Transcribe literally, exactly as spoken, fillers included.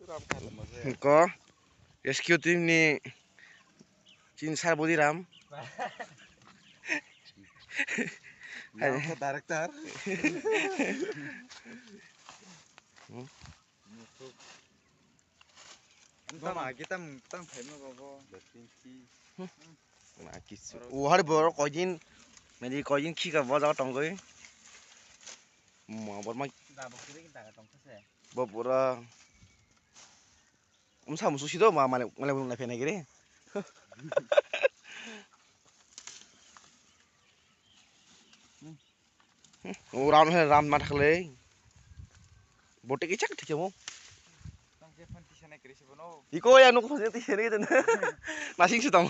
Ko rescue team ni chini sir Bodiram. Yang ke director. Hmm. Tama kita tang phaima babo. Na kisu. Uhar bor kojin. Nadi kojin khika bo jaga tongoi. Mo bor ma. Bo pura. Umsa musu sido ma male male male phena gire. O ram he ram ma thakle. Bote kichak thikemo. Iko ya nuk phase ti seri den. Nasing si tong.